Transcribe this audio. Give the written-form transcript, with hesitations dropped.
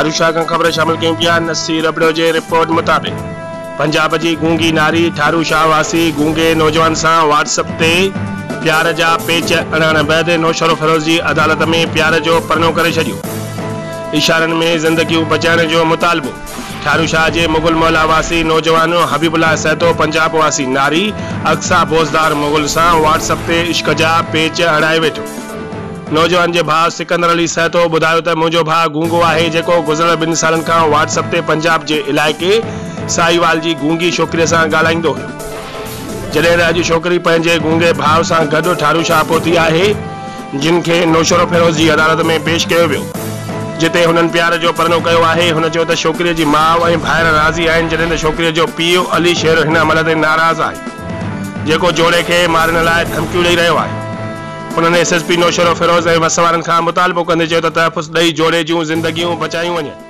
ٺاروشاه کان خبر شامل ڪيون پيا نصير ابڙو جي رپورٽ مطابق پنجاب جي گونگي ناري ٺاروشاه واسي گونگي نوجوان سان واٽس اپ تي پيار جا پيچ اڻائڻ بعد نوشهروفيروز جي عدالت ۾ پيار جو پرڻو ڪري ڇڏيو اشارن ۾ زندگيون بچائڻ جو مطالبو ٺاروشاه جي مغل محلا واسي نوجوان حبيب الله سهتو پنجاب واسي ناري اقصيٰ بوزدار مغل سان واٽس اپ تي عشق جا پيچ اڻائي ويٺو. نوجوان جي ڀاء سڪندر علي سهتو ٻڌايو ته منهنجو ڀاء گونگو آهي جيڪو گذريل ٻن سالن کان واٽس اپ تي پنجاب جي علائقي ساهيوال جي گونگي ڇوڪري سان ڳالهائيندو هيو جڏهن ته اڄ ڇوڪري پنهنجي گونگي ڀاء سان گڏ ٺاروشاه پهتي آهي جن کي نوشهروفيروز جي عدالت ۾ پيش ڪيو ويو جتي هنن پيار جو پرڻو ڪيو آهي هن چيو ته ڇوڪري جي ماء ۽ ڀائر راضي آهن جڏهن ته ڇوڪري جو پيء علي شير هن عمل تي ناراض آهي جيڪو جوڙي کي مارڻ لاء ڌمڪيون ڏئي رهيو آهي. انهن ايس ايس پي نوشهروفيروز ۽ وس وارن کان مطالبو ڪندي چيو ته تحفظ ڏئي جوڙي جون زندگيون بچايون وڃن.